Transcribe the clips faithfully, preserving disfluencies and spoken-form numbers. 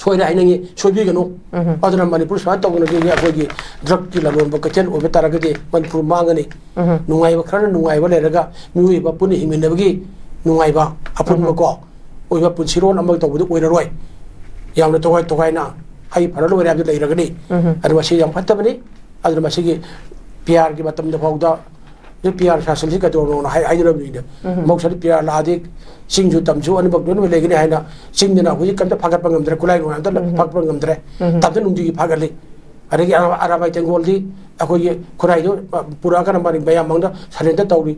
ꯑꯩꯈꯣꯏꯅ ꯍꯥꯏꯅꯤꯡꯉꯤ, ꯁꯣꯏꯕꯤꯒꯅꯨ꯫ ꯑꯗꯨꯅ ꯃꯅꯤꯄꯨꯔ ꯁꯨꯃꯥꯏꯅ ꯇꯧꯗꯅ ꯑꯩꯈꯣꯏꯒꯤ drugꯀꯤ ꯂꯂꯣꯟꯕ ꯀꯩꯊꯦꯜ ꯑꯣꯏꯕ ꯇꯥꯔꯒꯗꯤ ꯃꯅꯤꯄꯨꯔ ꯃꯥꯡꯒꯅꯤ꯫ ꯅꯨꯡꯉꯥꯏꯕ ꯈꯔꯅ ꯅꯨꯡꯉꯥꯏꯕ ꯂꯩꯔꯒ ꯃꯤꯑꯣꯏꯕ ꯄꯨꯟꯅ ꯍꯤꯡꯃꯤꯟꯅꯕꯒꯤ ꯅꯨꯡꯉꯥꯏꯕ ꯑꯄꯨꯟꯕ ꯀꯣ ꯑꯣꯏꯕ ꯄꯨꯟꯁꯤꯔꯣꯜ ꯑꯃ ꯇꯧꯕꯗꯨ ꯑꯣꯏꯔꯔꯣꯏ꯫ ꯌꯥꯝꯅ ꯇꯣꯈꯥꯏ ꯇꯣꯈꯥꯏꯅ ꯍꯩ ꯐꯔ ꯂꯣꯏꯔꯦ ꯍꯥꯏꯕꯗꯨ ꯂꯩꯔꯒꯅꯤ꯫ ꯑꯗꯨ ꯃꯁꯤ ꯌꯥꯝ ꯐꯠꯇꯕꯅꯤ꯫ ꯑꯗꯨꯅ ꯃꯁꯤꯒꯤ PRꯒꯤ ꯃꯇꯝꯗ ꯐꯥꯎꯗ ꯍꯧꯖꯤꯛ PR ꯁꯥꯁꯟꯁꯤ ꯀꯩꯗꯧꯔꯕꯅꯣꯅ ꯍꯥꯏ-, ꯍꯥꯏꯅꯔꯝꯃꯤꯅꯦ꯫ ꯃꯍꯧꯁꯥꯗꯤ PR ꯂꯥꯛꯑꯗꯤ ꯆꯤꯡꯁꯨ ꯇꯝꯁꯨ ꯑꯅꯤꯃꯛ ꯂꯣꯏꯅꯃꯛ ꯂꯩꯒꯅꯤ ꯍꯥꯏꯅ ꯆꯤꯡꯗꯅ ꯍꯧꯖꯤꯛ ꯀꯩꯝꯇ ꯐꯥꯒꯠꯄ ꯉꯝꯗ꯭ꯔꯦ, ꯈꯨꯠꯂꯥꯏ ꯅꯨꯡꯂꯥꯏ ꯑꯝꯇ ꯐꯥꯒꯠꯄ ꯉꯝꯗ꯭ꯔꯦ꯫ ꯇꯝꯗ ꯅꯨꯡꯇꯤꯒꯤ ꯐꯥꯒꯠꯂꯤ꯫ ꯑꯗꯒꯤ ꯑꯔꯥ-, ꯑꯔꯥꯕꯥꯏ ꯇꯦꯡꯒꯣꯜꯗꯤ ꯑꯩꯈꯣꯏꯒꯤ ꯈꯨꯔꯥꯏꯗꯨ, ꯑ, ꯄꯨꯔꯛꯑꯒꯅ ꯃꯔꯤꯡ ꯃꯌꯥꯝ ꯃꯥꯡꯗ surrender ꯇꯧꯔꯤ꯫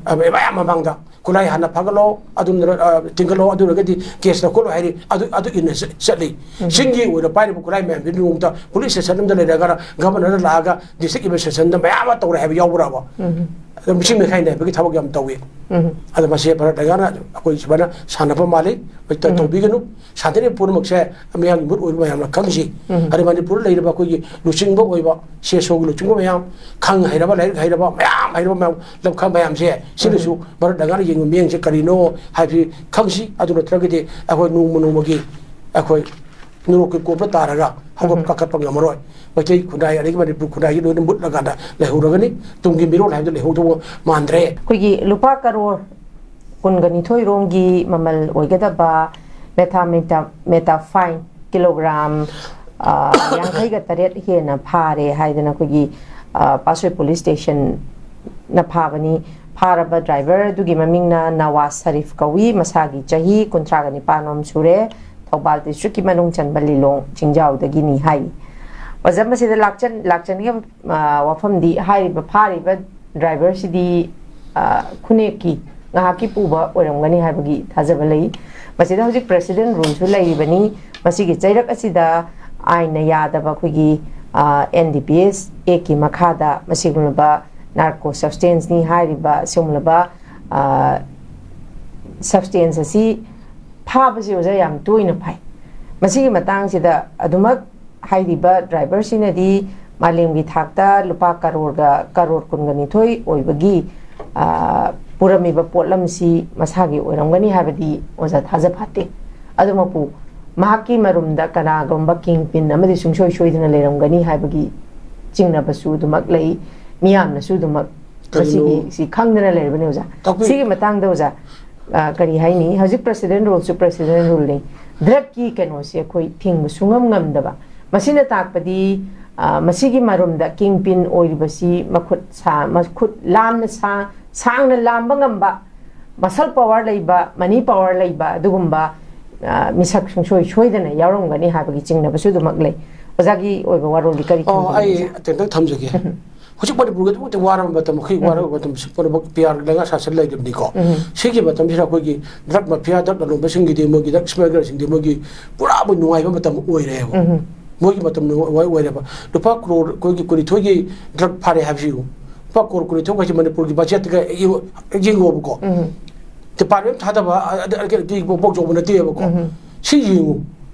ꯑ, ꯃꯌꯥꯝ ꯃꯃꯥꯡꯗ ꯈꯨꯠꯂꯥꯏ ꯍꯥꯟꯅ ꯐꯥꯒꯠꯂꯣ, ꯑꯗꯨꯅ, ꯑ, ꯇꯤꯡꯒꯠꯂꯣ, ꯑꯗꯨ ꯑꯣꯏꯔꯒꯗꯤ case ꯂꯧꯈꯠꯂꯣ ꯍꯥꯏꯔꯤ꯫ ꯑꯗꯨ, ꯑꯗꯨ ꯏꯟꯅ ꯆꯠ-, ꯆꯠꯂꯤ꯫ ꯆꯤꯡꯒꯤ ꯑꯣꯏꯅ ꯄꯥꯏꯔꯤꯕ ꯈꯨꯠꯂꯥꯏ ꯃꯌꯥꯝꯁꯤ ꯅꯣꯡꯃꯇ police station ꯑꯃꯗ ꯂꯩꯔꯒꯅ governorꯗ ꯂꯥꯛꯑꯒ district administrationꯗ ꯃꯌꯥꯝ ꯑꯃ ꯇꯧꯔꯦ ꯍꯥꯏꯕ ꯌꯥꯎꯕ꯭ꯔꯕ? ꯑꯗꯨꯝ ꯃꯤꯁꯤꯡ ꯃꯤꯈꯥꯏ ꯅꯥꯏꯕꯒꯤ ꯊꯕꯛ ꯌꯥꯝ ꯇꯧꯏ꯫ ꯑꯗꯣ ꯃꯁꯤ ꯚꯥꯔꯠ ꯂꯩꯉꯥꯛꯅ ꯑꯩꯈꯣꯏ ꯁꯨꯃꯥꯏꯅ ꯁꯥꯟꯅꯕ ꯃꯥꯜꯂꯤ꯫ ꯍꯣꯏ, ꯇ-, ꯇꯧꯕꯤꯒꯅꯨ꯫ ꯁꯥꯟꯅꯔꯤꯕ ꯄꯨꯝꯅꯃꯛꯁꯦ ꯃꯤꯌꯥꯝꯒꯤ ꯃꯍꯨꯠ ꯑꯣꯏꯕ ꯃꯌꯥꯝꯅ ꯈꯪꯁꯤ꯫ ꯑꯗꯩ ꯃꯅꯤꯄꯨꯔꯗ ꯂꯩꯔꯤꯕ ꯑꯩꯈꯣꯏꯒꯤ ꯂꯨꯆꯤꯡꯕ ꯑꯣꯏꯕ, CSOꯒꯤ ꯂꯨꯆꯤꯡꯕ ꯃꯌꯥꯝ, ꯈꯪ ꯍꯩꯔꯕ, ꯂꯥꯏꯔꯤꯛ ꯍꯩꯔꯕ ꯃꯌꯥꯝ, ꯍꯩꯔꯕ ꯃꯌꯥꯝ, ꯂꯝꯈꯥ ꯃꯌꯥꯝꯁꯦ, ꯁꯤꯅꯁꯨ ꯚꯥꯔꯠ ꯂꯩꯉꯥꯛꯅ ꯌꯦꯡꯕ ꯃꯤꯠꯌꯦꯡꯁꯦ ꯀꯔꯤꯅꯣ ꯍꯥꯏꯕꯁꯤ ꯈꯪꯁꯤ꯫ ꯑꯗꯨ ꯅꯠꯇ꯭ꯔꯒꯗꯤ ꯑꯩꯈꯣꯏ ꯅꯣꯡꯃ ꯅꯣꯡꯃꯒꯤ ꯑꯩꯈꯣꯏ ꯅꯣꯔꯣꯛꯀꯤ ꯀꯣꯝꯗ ꯇꯥꯔꯒ ꯍꯧꯒꯠ ꯀꯥꯈꯠꯄ ꯉꯝꯃꯔꯣꯏ꯫ ꯃꯩꯇꯩ ꯈꯨꯟꯅꯥꯏ ꯑꯗꯒꯤ ꯃꯅꯤꯄꯨꯔ ꯈꯨꯟꯅꯥꯏꯒꯤ ꯂꯣꯏꯅ ꯃꯨꯠꯂꯀꯥꯟꯗ ꯂꯩꯍꯧꯔꯒꯅꯤ꯫ ꯇꯨꯡꯒꯤ ꯃꯤꯔꯣꯜ ꯍꯥꯏꯕꯗꯨ ꯂꯩꯍꯧꯗꯧꯕ ꯃꯥꯟꯗ꯭ꯔꯦ꯫ ꯑꯩꯈꯣꯏꯒꯤ ꯂꯨꯄꯥ ꯀꯔꯣꯔ ꯀꯨꯟꯒ ꯅꯤꯊꯣꯏ ꯔꯣꯝꯒꯤ ꯃꯃꯜ ꯑꯣꯏꯒꯗꯕ methamphetamine, methamphetamine ꯀꯤꯂꯣꯒ꯭ꯔꯥꯝ, ꯑ, ꯌꯥꯡꯈꯩꯒ ꯇꯔꯦꯠ ꯍꯦꯟꯅ ꯐꯥꯔꯦ ꯍꯥꯏꯗꯅ ꯑꯩꯈꯣꯏꯒꯤ, ꯑ, ꯄꯥꯠꯁꯣꯏ police stationꯅ ꯐꯥꯕꯅꯤ꯫ ꯐꯥꯔꯕ driver ꯑꯗꯨꯒꯤ ꯃꯃꯤꯡꯅ ꯅꯋꯥꯖ ꯁꯔꯤꯐ ꯀꯧꯏ, ꯃꯁꯥꯒꯤ ꯆꯍꯤ ꯀꯨꯟꯊ꯭ꯔꯥꯒ ꯅꯤꯄꯥꯟ ꯔꯣꯝ ꯁꯨꯔꯦ, ꯊꯧꯕꯥꯜ districtꯀꯤ ꯃꯅꯨꯡ ꯆꯟꯕ ꯂꯤꯂꯣꯡ ꯆꯤꯡꯖꯥꯎꯗꯒꯤꯅꯤ ꯍꯥꯏꯔꯤ꯫ ꯑꯣꯖꯥ, ꯃꯁꯤꯗ ꯂꯥꯛꯆꯟ-, ꯂꯥꯛꯆꯅꯤꯡꯉꯤꯕ, ꯑ, ꯋꯥꯐꯝꯗꯤ ꯍꯥꯏꯔꯤꯕ ꯐꯥꯔꯤꯕ driverꯁꯤꯗꯤ, ꯑ, ꯈꯨꯅꯦꯛꯀꯤ ꯉꯥꯏꯍꯥꯛꯀꯤ ꯄꯨꯕ ꯑꯣꯏꯔꯝꯒꯅꯤ ꯍꯥꯏꯕꯒꯤ ꯊꯥꯖꯕ ꯂꯩ꯫ ꯃꯁꯤꯗ ꯍꯧꯖꯤꯛ president ruleꯁꯨ ꯂꯩꯔꯤꯕꯅꯤ꯫ ꯃꯁꯤꯒꯤ ꯆꯩꯔꯛ ꯑꯁꯤꯗ ꯑꯥꯏꯟꯅ ꯌꯥꯗꯕ ꯑꯩꯈꯣꯏꯒꯤ, ꯑ, NDPS Actꯀꯤ ꯃꯈꯥꯗ ꯃꯁꯤꯒꯨꯝꯂꯕ narco substanceꯅꯤ ꯍꯥꯏꯔꯤꯕ ꯑꯁꯤꯒꯨꯝꯂꯕ, ꯑ, substance ꯑꯁꯤ ꯐꯥꯕꯁꯤ, ꯑꯣꯖꯥ, ꯌꯥꯝ ꯇꯣꯏꯅ ꯐꯥꯏ꯫ ꯃꯁꯤꯒꯤ ꯃꯇꯥꯡꯁꯤꯗ ꯑꯗꯨꯃꯛ ꯍꯥꯏꯔꯤꯕ driverꯁꯤꯅꯗꯤ ꯃꯥꯂꯦꯝꯒꯤ ꯊꯥꯛꯇ ꯂꯨꯄꯥ ꯀꯔꯣꯔꯒ, ꯀꯔꯣꯔ ꯀꯨꯟꯒ ꯅꯤꯊꯣꯏ ꯑꯣꯏꯕꯒꯤ, ꯑ, ꯄꯨꯔꯝꯃꯤꯕ ꯄꯣꯠꯂꯝꯁꯤ ꯃꯁꯥꯒꯤ ꯑꯣꯏꯔꯝꯒꯅꯤ ꯍꯥꯏꯕꯗꯤ ꯑꯣꯖꯥ ꯊꯥꯖ ꯐꯠꯇꯦ꯫ ꯑꯗꯨꯃꯛꯄꯨ ꯃꯍꯥꯛꯀꯤ ꯃꯔꯨꯝꯗ ꯀꯅꯥꯒꯨꯝꯕ ꯀꯤꯡ ꯄꯤꯟ ꯑꯃꯗꯤ ꯁꯨꯡꯁꯣꯏ ꯁꯣꯏꯗꯅ ꯂꯩꯔꯝꯒꯅꯤ ꯍꯥꯏꯕꯒꯤ ꯆꯤꯡꯅꯕꯁꯨ ꯑꯗꯨꯃꯛ ꯂꯩ꯫ ꯃꯤꯌꯥꯝꯅꯁꯨ ꯑꯗꯨꯃꯛ ꯀꯔꯤꯅꯣ? ꯃꯁꯤꯒꯤ ꯁꯤ ꯈꯪꯗꯅ ꯂꯩꯔꯕꯅꯤ ꯑꯣꯖꯥ꯫ ꯇꯥꯛꯄꯤ- ꯁꯤꯒꯤ ꯃꯇꯥꯡꯗ ꯑꯣꯖꯥ, ꯑ, ꯀꯔꯤ ꯍꯥꯏꯅꯤ? ꯍꯧꯖꯤꯛ ꯄ꯭ꯔꯦꯁꯤꯗꯦꯟ ꯔꯨꯜꯁꯨ ꯄ꯭ꯔꯦꯁꯤꯗꯦꯟ ꯔꯨꯜꯅꯤ꯫ ꯗ꯭ꯔꯒꯀꯤ ꯀꯩꯅꯣꯁꯦ ꯑꯩꯈꯣꯏ ꯊꯤꯡꯕ ꯁꯨꯡꯉꯝ ꯉꯝꯗꯕ꯫ ꯃꯁꯤꯅ ꯇꯥꯛꯄꯗꯤ, ꯑ, ꯃꯁꯤꯒꯤ ꯃꯔꯨꯝꯗ ꯀꯤꯡ ꯄꯤꯟ ꯑꯣꯏꯔꯤꯕꯁꯤ ꯃꯈꯨꯠ ꯁꯥ-, ꯃꯈꯨꯠ ꯂꯥꯝꯅ ꯁꯥ-, ꯁꯥꯡꯅ ꯂꯥꯝꯕ ꯉꯝꯕ, ꯃꯁꯜ ꯄꯋꯥꯔ ꯂꯩꯕ, ꯃꯅꯤ ꯄꯋꯥꯔ ꯂꯩꯕ ꯑꯗꯨꯒꯨꯝꯕ, ꯑ, ꯃꯤꯁꯛ ꯁꯨꯡꯁꯣꯏ ꯁꯣꯏꯗꯅ ꯌꯥꯎꯔꯝꯒꯅꯤ ꯍꯥꯏꯕꯒꯤ ꯆꯤꯡꯅꯕꯁꯨ ꯑꯗꯨꯃꯛ ꯂꯩ꯫ ꯑꯣꯖꯥꯒꯤ ꯑꯣꯏꯕ ꯋꯥꯔꯣꯜꯗꯤ ꯀꯔꯤ ꯑꯣ, ꯊꯝꯕꯤꯅꯤꯡꯉꯤ, ꯑꯩ ꯑꯣꯖꯥ? ꯑꯇꯦꯟꯇꯪ ꯊꯝꯖꯒꯦ꯫ ꯎꯝ꯫ ꯍꯧꯖꯤꯛ ꯃꯅꯤꯄꯨꯔꯒꯤ ꯑꯗꯨꯛꯀꯤ ꯃꯇꯤꯛ ꯋꯥꯔꯕ ꯃꯇꯝ, ꯑꯩꯈꯣꯏ ꯎꯝ꯫ ꯋꯥꯔꯕ ꯃꯇꯝ, ꯄꯨꯝꯅꯃꯛ ꯄꯤ ꯑꯥꯔ ꯂꯩꯉꯥꯛ ꯁꯥꯁꯟ ꯂꯩꯔꯤꯕꯅꯤꯀꯣ꯫ ꯎꯝ꯫ ꯁꯤꯒꯤ ꯃꯇꯝꯁꯤꯗ ꯑꯩꯈꯣꯏꯒꯤ ꯗ꯭ꯔꯒ ꯃꯥꯐꯤꯌꯥ, ꯗ꯭ꯔꯒ ꯂꯂꯣꯟꯕꯁꯤꯡꯒꯤꯗꯤ, ꯃꯣꯏꯒꯤ ꯗ꯭ꯔꯒ ꯁ꯭ꯃꯒꯂꯔꯁꯤꯡꯗꯤ ꯃꯣꯏꯒꯤ ꯄꯨꯔꯥ ꯃꯣꯏ ꯅꯨꯡꯉꯥꯏꯕ ꯃꯇꯝ ꯑꯣꯏꯔꯦꯕ꯫ ꯎꯝ꯫ ꯃꯣꯏꯒꯤ ꯃꯇꯝ ꯅꯨꯡꯉꯥꯏ ꯑꯣꯏꯔꯦꯕ꯫ ꯂꯨꯄꯥ ꯀ꯭ꯔꯣꯔ ꯑꯩꯈꯣꯏꯒꯤ ꯀꯨꯟꯅꯤꯊꯣꯏꯒꯤ ꯗ꯭ꯔꯒ ꯐꯥꯔꯦ ꯍꯥꯏꯕꯁꯤ ꯌꯦꯡꯉꯨ꯫ ꯂꯨꯄꯥ ꯀ꯭ꯔꯣꯔ ꯀꯨꯟꯅꯤꯊꯣꯏ ꯍꯥꯏꯁꯦ ꯃꯅꯤꯄꯨꯔꯒꯤ ꯕꯖꯦꯠꯇꯒ ꯌꯦꯡꯉꯨ-, ꯌꯦꯡꯉꯨꯕꯀꯣ꯫ ꯎꯝ꯫ ꯗꯤꯄꯥꯔꯠꯃꯦꯟ ꯊꯥꯗꯕ, ꯑ-, ꯑ-, ꯑ-, ꯄꯣꯛ ꯆꯥꯎꯕ ꯅꯠꯇꯦꯕꯀꯣ꯫ ꯎꯝ꯫ ꯁꯤ ꯌꯦꯡꯉꯨ꯫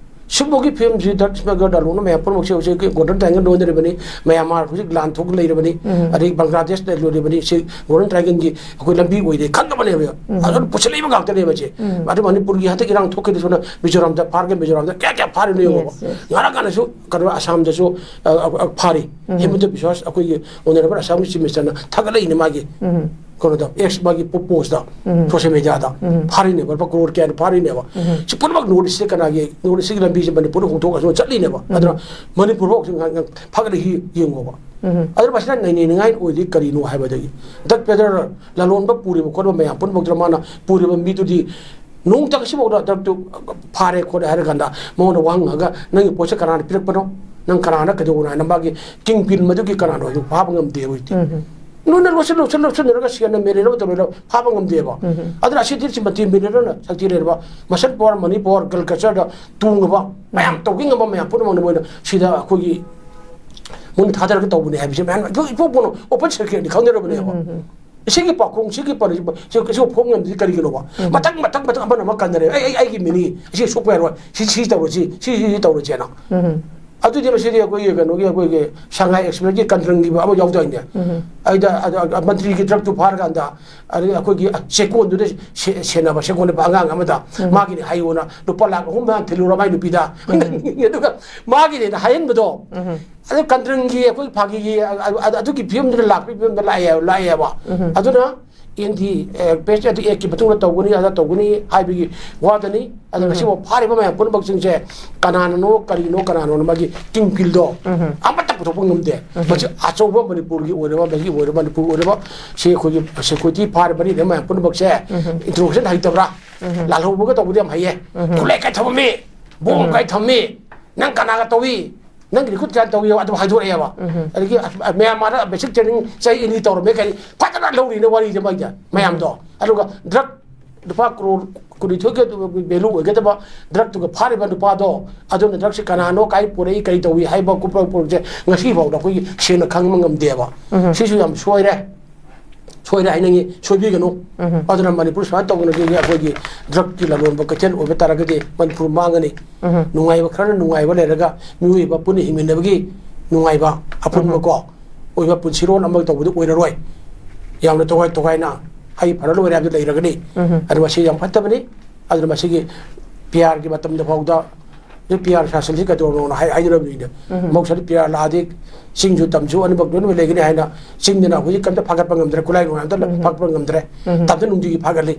ꯁꯤꯒꯨꯝꯕꯒꯤ ꯐꯤꯕꯝꯁꯤ ꯗ꯭ꯔꯒ ꯁ꯭ꯃꯒꯂꯔ ꯂꯂꯣꯟꯕ ꯃꯌꯥꯝ ꯄꯨꯝꯅꯃꯛꯁꯦ ꯍꯧꯖꯤꯛ ꯒꯣꯜꯗꯟ ꯇ꯭ꯔꯥꯏꯡꯒꯜ ꯂꯣꯏꯅꯔꯤꯕꯅꯤ꯫ ꯃꯌꯥꯟꯃꯥꯔ ꯍꯧꯖꯤꯛ ꯂꯥꯟ ꯊꯣꯛ ꯂꯩꯔꯕꯅꯤ꯫ ꯎꯝ꯫ ꯑꯗꯩ ꯕꯪꯒ꯭ꯂꯥꯗꯦꯁꯇ ꯂꯣꯏꯔꯤꯕꯅꯤ꯫ ꯁꯤ ꯒꯣꯜꯗꯟ ꯇ꯭ꯔꯥꯏꯡꯒꯜꯒꯤ ꯑꯩꯈꯣꯏ ꯂꯝꯕꯤ ꯑꯣꯏꯔꯦ ꯈꯪꯉꯕꯅꯦꯕ꯫ ꯎꯝ꯫ ꯑꯗꯨꯅ ꯄꯨꯁꯤꯜꯂꯛꯏꯕ ꯉꯥꯛꯇꯅꯦꯕ ꯁꯤ꯫ ꯎꯝ꯫ ꯑꯗꯨ ꯃꯅꯤꯄꯨꯔꯒꯤ ꯍꯟꯗꯛ ꯏꯔꯥꯡ ꯊꯣꯛꯈꯤꯗꯁꯨꯅ ꯃꯤꯖꯣꯔꯥꯝꯗ ꯐꯥꯔꯒ ꯃꯤꯖꯣꯔꯥꯝꯗ ꯀꯌꯥ ꯀꯌꯥ ꯐꯥꯔꯤꯅꯣ ꯌꯦꯡꯉꯣꯕ꯫ Yes, yes꯫ ꯉꯔꯥꯡ ꯉꯥꯟꯅꯁꯨ ꯀꯩꯅꯣ ꯑꯁꯥꯝꯗꯁꯨ, ꯑ, ꯑ, ꯑ, ꯐꯥꯔꯤ꯫ ꯎꯝ꯫ ꯍꯤꯃꯟꯇ ꯕꯤꯁ꯭ꯋꯥꯁ ꯑꯩꯈꯣꯏꯒꯤ ꯑꯣꯅꯔꯦꯕꯜ ꯑꯁꯥꯝꯒꯤ ꯆꯤꯐ ꯃꯤꯅꯤꯁꯇꯔꯅ ꯊꯥꯒꯠꯂꯛꯏꯅꯦ ꯃꯥꯒꯤ ꯎꯝ꯫ ꯀꯩꯅꯣꯗ, ꯑꯦꯛꯁ ꯃꯥꯒꯤ ꯄꯣ-, ꯄꯣꯁꯇ, ꯎꯝ꯫ ꯁꯣꯁꯤꯌꯦꯜ ꯃꯦꯗꯤꯌꯥꯗ ꯎꯝ꯫ ꯐꯥꯔꯤꯅꯦꯕ, ꯂꯨꯄꯥ ꯀ꯭ꯔꯣꯔ ꯀꯌꯥꯅ ꯐꯥꯔꯤꯅꯦꯕ꯫ ꯎꯝ꯫ ꯁꯤ ꯄꯨꯝꯅꯃꯛ ꯅꯣꯔꯠ ꯏꯁꯁꯦ ꯀꯅꯥꯒꯤ, ꯅꯣꯔꯠ ꯏꯁꯁꯤꯒꯤ ꯂꯝꯕꯤꯁꯦ ꯃꯅꯤꯄꯨꯔꯗ ꯍꯣꯡꯗꯣꯛꯑꯒ ꯁꯨꯝ ꯆꯠꯂꯤꯅꯦꯕ꯫ ꯎꯝ꯫ ꯑꯗꯨꯅ ꯃꯅꯤꯄꯨꯔ ꯐꯥꯎ ꯁꯨꯝ ꯉꯥꯏ-, ꯉꯥꯏ-, ꯐꯒꯠꯂꯛꯏ ꯌꯦꯡꯉꯣꯕ꯫ ꯎꯝ꯫ ꯑꯗꯨꯅ ꯃꯁꯤꯅ ꯅꯩꯅꯅꯤꯡꯉꯥꯏ ꯑꯣꯏꯔꯤ ꯀꯔꯤꯅꯣ ꯍꯥꯏꯕꯗꯒꯤ, ꯗ꯭ꯔꯒ ꯄꯦꯗꯂꯔ, ꯂꯂꯣꯟꯕ ꯄꯨꯔꯤꯕ ꯈꯣꯠꯂꯤꯕ ꯃꯌꯥꯝ ꯄꯨꯝꯅꯃꯛꯇꯨꯗ ꯃꯥꯅ ꯄꯨꯔꯤꯕ ꯃꯤꯗꯨꯗꯤ ꯅꯣꯡꯃꯇ ꯉꯁꯤꯐꯥꯎꯗ ꯗ꯭ꯔꯒꯇꯨ ꯐꯥꯔꯦ ꯈꯣꯠꯂꯦ ꯍꯥꯏꯔ ꯀꯥꯟꯗ ꯃꯉꯣꯟꯗ ꯋꯥꯍꯪꯉꯒ, "ꯅꯪꯒꯤ ꯄꯣꯠꯁꯦ ꯀꯅꯥꯅ ꯄꯤꯔꯛꯄꯅꯣ? ꯅꯪ ꯀꯅꯥꯅ ꯀꯩꯗꯧꯕꯅꯣ?" ꯍꯥꯏꯅ ꯃꯥꯒꯤ ꯀꯤꯡ ꯄꯤꯟ ꯃꯗꯨꯒꯤ ꯀꯅꯥꯅꯣ ꯍꯥꯏꯗꯨ ꯐꯥꯕ ꯉꯝꯗꯦ ꯍꯧꯖꯤꯛꯇꯤ꯫ ꯎꯝ꯫ ꯂꯣꯏꯅ ꯂꯣꯠꯁꯤꯟ ꯂꯣꯠꯁꯤꯟ ꯂꯣꯠꯁꯤꯟꯅꯔꯒ ꯁꯦꯟꯅ ꯃꯦꯂꯦꯔ ꯇꯧꯔꯦꯔ ꯐꯥꯕ ꯉꯝꯗꯦꯕ꯫ ꯎꯝ꯫ ꯑꯗꯨꯅ ꯑꯁꯤꯗꯤ ꯁꯤꯃꯇꯤ ꯃꯦꯂꯦꯔꯅ ꯁꯛꯇꯤ ꯂꯩꯔꯕ, ꯃꯁꯜ ꯄꯋꯥꯔ, ꯃꯅꯤ ꯄꯋꯥꯔ, ꯀꯜꯆꯔꯗ ꯇꯣꯡꯉꯕ ꯃꯌꯥꯝ, ꯎꯝ꯫ ꯇꯧꯒꯦ ꯉꯝꯕ ꯃꯌꯥꯝ ꯄꯨꯝꯅꯃꯛꯅ ꯃꯣꯏꯅ ꯁꯤꯗ ꯑꯩꯈꯣꯏꯒꯤ ꯃꯣꯏꯅ ꯊꯥꯗꯔꯒ ꯇꯧꯕꯅꯦ ꯍꯥꯏꯕꯁꯦ ꯃꯌꯥꯝ ꯏꯄꯣꯛ, ꯏꯄꯣꯛ ꯄꯣꯛꯅ ꯑꯣꯄꯟ ꯁꯦꯀ꯭ꯔꯦꯠꯅꯤ ꯈꯪꯅꯔꯕꯅꯦꯕ꯫ ꯎꯝ, ꯎꯝ, ꯎꯝ꯫ ꯁꯤꯒꯤ ꯄꯥꯎꯈꯣꯡ, ꯁꯤꯒꯤ ꯄꯔꯤ-, ꯁꯤ, ꯁꯤ ꯐꯣꯡ ꯉꯝꯗ꯭ꯔꯤꯁꯤ ꯀꯔꯤꯒꯤꯅꯣꯕ? ꯎꯝ꯫ ꯃꯊꯪ, ꯃꯊꯪ, ꯃꯊꯪ ꯑꯃꯅ ꯑꯃ ꯀꯟꯅꯔꯦ꯫ "ꯑꯩ, ꯑꯩ, ꯑꯩꯒꯤ ꯃꯤꯅꯤ, ꯁꯤ ꯁꯣꯛꯄ ꯌꯥꯔꯣꯏ, ꯁꯤ, ꯁꯤ ꯇꯧꯔꯁꯤ, ꯁꯤ, ꯁꯤ, ꯁꯤ ꯇꯧꯔꯁꯦꯅ"꯫ ꯎꯝ꯫ ꯑꯗꯨꯗꯤ ꯃꯁꯤꯗꯤ ꯑꯩꯈꯣꯏꯒꯤ ꯀꯩꯅꯣꯒꯤ, ꯑꯩꯈꯣꯏꯒꯤ ꯁꯉꯥꯏ ꯑꯦꯛꯁꯄ꯭ꯔꯦꯁꯀꯤ ꯀꯟꯇ꯭ꯔꯪꯒꯤ ꯑꯃ ꯌꯥꯎꯗꯥꯏꯅꯦ? ꯎꯝ꯫ ꯑꯗꯩꯗ, ꯑꯗ, ꯑꯗ ꯃꯟꯇ꯭ꯔꯤꯒꯤ ꯗ꯭ꯔꯛꯇꯨ ꯐꯥꯔꯀꯥꯟꯗ, ꯑꯗꯒꯤ ꯑꯩꯈꯣꯏꯒꯤ ꯆꯦꯛꯀꯣꯟꯗꯨꯗ ꯁꯦ-, ꯁꯦꯟꯅꯕ, ꯆꯦꯛꯀꯣꯟ ꯅꯨꯄꯥ ꯑꯉꯥꯡ ꯑꯃꯗ, ꯎꯝ꯫ ꯃꯥꯒꯤꯅꯤ ꯍꯥꯏꯌꯣꯅ ꯂꯨꯄꯥ ꯂꯥꯈ ꯑꯍꯨꯝ ꯃꯌꯥ ꯊꯤꯜꯂꯨꯔ ꯃꯥꯏ ꯅꯨꯄꯤꯗ꯫ ꯎꯝ꯫ ꯑꯗꯨꯒ ꯃꯥꯒꯤꯅꯦꯅ ꯍꯥꯏꯍꯟꯕꯗꯣ, ꯎꯝ꯫ ꯑꯗꯨ ꯀꯟꯇ꯭ꯔꯪꯒꯤ ꯑꯩꯈꯣꯏ ꯐꯥꯒꯤꯒꯤ, ꯑ-, ꯑ-, ꯑꯗꯨꯒꯤ ꯐꯤꯕꯝꯗꯨꯗ ꯂꯥꯛꯄꯒꯤ ꯐꯤꯕꯝꯗ ꯂꯥꯛꯑꯦ, ꯂꯥꯛꯑꯦꯕ꯫ ꯎꯝ꯫ ꯑꯗꯨꯅ ꯑꯦꯟ ꯗꯤ, ꯑꯦ, ꯄꯦꯁ ꯑꯗꯨ ꯑꯦꯛꯀꯤ ꯃꯇꯨꯡꯗ ꯇꯧꯒꯅꯤ, ꯑꯗ ꯇꯧꯒꯅꯤ ꯍꯥꯏꯕꯒꯤ ꯋꯥꯗꯅꯤ꯫ ꯑꯗ ꯎꯝ꯫ ꯉꯁꯤꯐꯥꯎ ꯐꯥꯔꯤꯕ ꯃꯌꯥꯝ ꯄꯨꯝꯅꯃꯛꯁꯤꯡꯁꯦ ꯀꯅꯥꯅꯅꯣ, ꯀꯔꯤꯅꯣ, ꯀꯅꯥꯅꯣꯅ ꯃꯥꯒꯤ ꯀꯤꯡ ꯄꯤꯜꯗꯣ ꯎꯝ꯫ ꯑꯃꯠꯇ ꯄꯨꯊꯣꯛꯄ ꯉꯝꯗꯦ꯫ ꯎꯝ꯫ ꯃꯁꯤ ꯑꯆꯧꯕ ꯃꯅꯤꯄꯨꯔꯒꯤ ꯑꯣꯏꯔꯕ, ꯃꯁꯤ ꯑꯣꯏꯔꯕ ꯃꯅꯤꯄꯨꯔ ꯑꯣꯏꯔꯕ, ꯁꯤ ꯑꯩꯈꯣꯏꯒꯤ ꯁꯦꯀ꯭ꯌꯨꯔꯤꯇꯤ ꯐꯥꯔꯤꯕ ꯃꯔꯤꯗ ꯃꯌꯥꯝ ꯄꯨꯝꯅꯃꯛꯁꯦ ꯎꯝ꯫ ꯏꯟꯇ꯭ꯔꯣꯒꯦꯁꯟ ꯍꯩꯇꯕ꯭ꯔꯥ? ꯎꯝ꯫ ꯂꯥꯜꯍꯧꯕꯒ ꯇꯧꯕꯗꯤ ꯌꯥꯝ ꯍꯩꯌꯦ꯫ ꯎꯝ꯫ ꯈꯨꯠꯂꯥꯏ ꯀꯥꯏ ꯊꯝꯃꯝꯃꯤ? ꯕꯣꯝ ꯎꯝ꯫ ꯀꯥꯏ ꯊꯝꯃꯤ? ꯅꯪ ꯀꯅꯥꯒ ꯇꯧꯏ? ꯅꯪꯒꯤ ꯔꯤꯀ꯭ꯔꯨꯠ ꯀꯌꯥ ꯇꯧꯏ? ꯑꯗꯨꯝ ꯍꯥꯏꯗꯣꯔꯛꯑꯦꯕ꯫ ꯎꯝ꯫ ꯑꯗꯒꯤ ꯑꯁ, ꯃꯌꯥꯝ ꯃꯥꯅ ꯕꯦꯁꯤꯛ ꯇ꯭ꯔꯦꯅꯤꯡ ꯆꯍꯤ ꯑꯅꯤ ꯇꯧꯔꯝꯃꯦ ꯀꯔꯤ ꯐꯖꯅ ꯂꯧꯔꯤꯅꯦ ꯋꯥꯔꯤꯁꯦ ꯃꯣꯏꯁꯦ ꯃꯌꯥꯝꯗꯣ꯫ ꯎꯝ꯫ ꯑꯗꯨꯒ ꯗ꯭ꯔꯛ ꯂꯨꯄꯥ ꯀ꯭ꯔꯣꯔ ꯀꯨꯟꯅꯤꯊꯣꯏꯒꯤ ꯚꯦꯂꯨ ꯑꯣꯏꯒꯗꯕ ꯗ꯭ꯔꯛꯇꯨꯒ ꯐꯥꯔꯤꯕ ꯅꯨꯄꯥꯗꯣ, ꯑꯗꯨꯅ ꯗ꯭ꯔꯛꯁꯦ ꯀꯅꯥꯅꯣ, ꯀꯥꯏ ꯄꯨꯔꯛꯏ, ꯀꯔꯤ ꯇꯧꯏ ꯍꯥꯏꯕ ꯈꯣꯠꯄ ꯄꯣꯠꯁꯦ ꯉꯁꯤ ꯐꯥꯎꯗ ꯑꯩꯈꯣꯏꯒꯤ ꯁꯦꯡꯅ ꯈꯪꯕ ꯉꯝꯗꯦꯕ꯫ ꯎꯝ꯫ ꯁꯤꯁꯨ ꯌꯥꯝ ꯁꯣꯏꯔꯦ꯫ ꯁꯣꯏꯔꯦ ꯍꯥꯏꯅꯤꯡꯉꯤ, ꯁꯣꯏꯕꯤꯒꯅꯨ꯫ ꯎꯝ꯫ ꯑꯗꯨꯅ ꯃꯅꯤꯄꯨꯔ ꯁꯨꯃꯥꯏꯅ ꯇꯧꯗꯅ ꯑꯩꯈꯣꯏꯒꯤ ꯗ꯭ꯔꯛꯀꯤ ꯂꯂꯣꯟꯕ ꯀꯩꯊꯦꯜ ꯑꯣꯏꯕ ꯇꯥꯔꯒꯗꯤ ꯃꯅꯤꯄꯨꯔ ꯃꯥꯡꯒꯅꯤ꯫ ꯎꯝ꯫ ꯅꯨꯡꯉꯥꯏꯕ ꯈꯔꯅ ꯅꯨꯡꯉꯥꯏꯕ ꯂꯩꯔꯒ ꯃꯤꯑꯣꯏꯕ ꯄꯨꯟꯅ ꯍꯤꯡꯃꯤꯟꯅꯕꯒꯤ ꯅꯨꯡꯉꯥꯏꯕ ꯑꯄꯨꯟꯕ ꯎꯝ꯫ ꯀꯣ ꯑꯣꯏꯕ ꯄꯨꯟꯁꯤꯔꯣꯜ ꯑꯃ ꯇꯧꯕꯗ ꯑꯣꯏꯔꯔꯣꯏ꯫ ꯌꯥꯝꯅ ꯇꯣꯒꯥꯏ ꯇꯣꯒꯥꯏꯅ ꯍꯩ ꯐꯔ ꯂꯣꯏꯔꯦ ꯍꯥꯏꯕꯗꯨ ꯂꯩꯔꯒꯅꯤ꯫ ꯎꯝ꯫ ꯑꯗꯨ ꯃꯁꯤ ꯌꯥꯝ ꯐꯠꯇꯕꯅꯤ꯫ ꯑꯗꯨꯅ ꯃꯁꯤꯒꯤ ꯄꯤ ꯑꯥꯔꯒꯤ ꯃꯇꯝꯗ ꯐꯥꯎꯗ ꯑꯗꯨ ꯄꯤ ꯑꯥꯔ ꯁꯥꯁꯟꯁꯤ ꯀꯩꯗꯧꯔꯕꯅꯣꯅ ꯍꯥꯏ-, ꯍꯥꯏꯅꯔꯝꯃꯤꯅꯦ꯫ ꯎꯝ꯫ ꯃꯍꯧꯁꯥꯗꯤ ꯄꯤ ꯑꯥꯔ ꯂꯥꯛꯑꯗꯤ ꯆꯤꯡꯁꯨ ꯇꯝꯁꯨ ꯑꯅꯤꯃꯛ ꯂꯣꯏꯅꯃꯛ ꯂꯩꯒꯅꯤ ꯍꯥꯏꯅ ꯆꯤꯡꯗꯅ ꯍꯧꯖꯤꯛ ꯀꯝꯇ ꯐꯥꯒꯠꯄ ꯉꯝꯗ꯭ꯔꯦ, ꯈꯨꯠꯂꯥꯏ ꯅꯨꯡꯂꯥꯏ ꯑꯝꯇ ꯎꯝ꯫ ꯐꯥꯒꯠꯄ ꯉꯝꯗ꯭ꯔꯦ꯫ ꯎꯝ꯫ ꯇꯝꯗ ꯅꯨꯡꯇꯤꯒꯤ ꯐꯥꯒꯠꯂꯤ꯫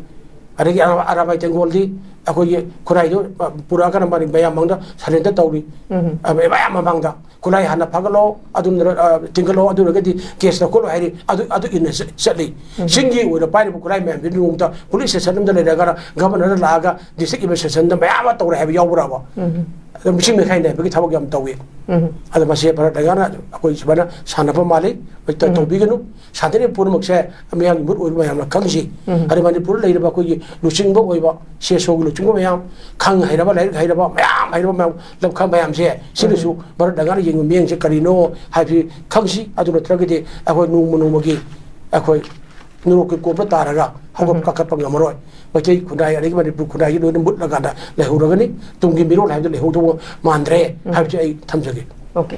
ꯑꯗꯒꯤ ꯑꯔꯥ-, ꯑꯔꯥꯕꯥꯏ ꯇꯦꯡꯒꯣꯜꯗꯤ ꯑꯩꯈꯣꯏꯒꯤ ꯈꯨꯔꯥꯏꯗꯨ, ꯑ, ꯄꯨꯔꯛꯑꯒꯅ ꯃꯔꯤ ꯃꯌꯥꯝ ꯃꯥꯡꯗ ꯁꯔꯦꯟꯗꯔ ꯇꯧꯔꯤ꯫ ꯎꯝ꯫ ꯑ, ꯃꯌꯥꯝ ꯃꯃꯥꯡꯗ ꯈꯨꯠꯂꯥꯏ ꯍꯥꯟꯅ ꯐꯥꯒꯠꯂꯣ, ꯑꯗꯨ ꯅꯠꯇ꯭ꯔ-, ꯑ, ꯇꯤꯡꯒꯠꯂꯣ, ꯑꯗꯨ ꯑꯣꯏꯔꯒꯗꯤ ꯀꯦꯁ ꯂꯧꯈꯠꯂꯣ ꯍꯥꯏꯔꯤ꯫ ꯑꯗꯨ, ꯑꯗꯨ ꯏꯟꯅ ꯆꯠ-, ꯆꯠꯂꯤ꯫ ꯎꯝ꯫ ꯆꯤꯡꯒꯤ ꯑꯣꯏꯅ ꯄꯥꯏꯔꯤꯕ ꯈꯨꯠꯂꯥꯏ ꯃꯌꯥꯝꯁꯤ ꯅꯣꯡꯃꯇ ꯄꯨꯂꯤꯁ ꯁ꯭ꯇꯦꯁꯟ ꯑꯃꯗ ꯂꯩꯔꯒꯅ ꯒꯚꯔꯅꯔꯗ ꯂꯥꯛꯑꯒ ꯗꯤꯁꯇ꯭ꯔꯤꯛ ꯑꯦꯗꯃꯤꯅꯤꯁꯇ꯭ꯔꯦꯁꯟꯗ ꯃꯌꯥꯝ ꯑꯃ ꯇꯧꯔꯦ ꯍꯥꯏꯕ ꯌꯥꯎꯕ꯭ꯔꯕ? ꯎꯝ꯫ ꯑꯗꯨꯝ ꯃꯤꯁꯤꯡ ꯃꯈꯥꯏ ꯅꯥꯏꯕꯒꯤ ꯊꯕꯛ ꯌꯥꯝ ꯇꯧꯏ꯫ ꯎꯝ꯫ ꯑꯗꯣ ꯃꯁꯤ ꯚꯥꯔꯠ ꯂꯩꯉꯥꯛꯅ ꯑꯩꯈꯣꯏ ꯁꯨꯃꯥꯏꯅ ꯁꯥꯟꯅꯕ ꯃꯥꯜꯂꯤ꯫ ꯍꯣꯏ, ꯇ-, ꯎꯝ꯫ ꯇꯧꯕꯤꯒꯅꯨ꯫ ꯁꯥꯟꯅꯔꯤꯕ ꯄꯨꯝꯅꯃꯛꯁꯦ ꯃꯤꯌꯥꯝꯒꯤ ꯃꯍꯨꯠ ꯑꯣꯏꯕ ꯃꯌꯥꯝꯅ ꯈꯪꯁꯤ꯫ ꯎꯝ꯫ ꯑꯗꯩ ꯃꯅꯤꯄꯨꯔꯗ ꯂꯩꯔꯤꯕ ꯑꯩꯈꯣꯏꯒꯤ ꯂꯨꯆꯤꯡꯕ ꯑꯣꯏꯕ, ꯁꯤ ꯑꯦꯁ ꯑꯣꯒꯤ ꯂꯨꯆꯤꯡꯕ ꯃꯌꯥꯝ, ꯈꯪ ꯍꯩꯔꯕ, ꯂꯥꯏꯔꯤꯛ ꯍꯩꯔꯕ ꯃꯌꯥꯝ, ꯍꯩꯔꯕ ꯃꯌꯥꯝ, ꯂꯝꯈꯥꯡ ꯃꯌꯥꯝꯁꯦ ꯁꯤꯅꯁꯨ ꯎꯝ꯫ ꯚꯥꯔꯠ ꯂꯩꯉꯥꯛꯅ ꯌꯦꯡꯕ ꯃꯤꯠꯌꯦꯡꯁꯦ ꯀꯔꯤꯅꯣ ꯍꯥꯏꯕꯁꯤ ꯈꯪꯁꯤ꯫ ꯑꯗꯨ ꯅꯠꯇ꯭ꯔꯒꯗꯤ ꯑꯩꯈꯣꯏ ꯅꯣꯡꯃ ꯅꯣꯡꯃꯒꯤ ꯑꯩꯈꯣꯏ ꯅꯣꯔꯣꯛꯀꯤ ꯀꯣꯝꯗ ꯇꯥꯔꯒ ꯍꯧꯒꯠ ꯀꯥꯈꯠꯄ ꯉꯝꯃꯔꯣꯏ꯫ ꯃꯩꯇꯩ ꯈꯨꯟꯅꯥꯏ ꯑꯗꯒꯤ ꯃꯅꯤꯄꯨꯔ ꯈꯨꯟꯅꯥꯏꯒꯤ ꯂꯣꯏꯅ ꯃꯨꯠꯂꯀꯥꯟꯗ ꯂꯩꯍꯧꯔꯒꯅꯤ꯫ ꯇꯨꯡꯒꯤ ꯃꯤꯔꯣꯜ ꯍꯥꯏꯕꯗꯨ ꯂꯩꯍꯧꯗꯧꯕ ꯃꯥꯟꯗ꯭ꯔꯦ ꯍꯥꯏꯕꯁꯤ ꯑꯩ ꯊꯝꯖꯒꯦ꯫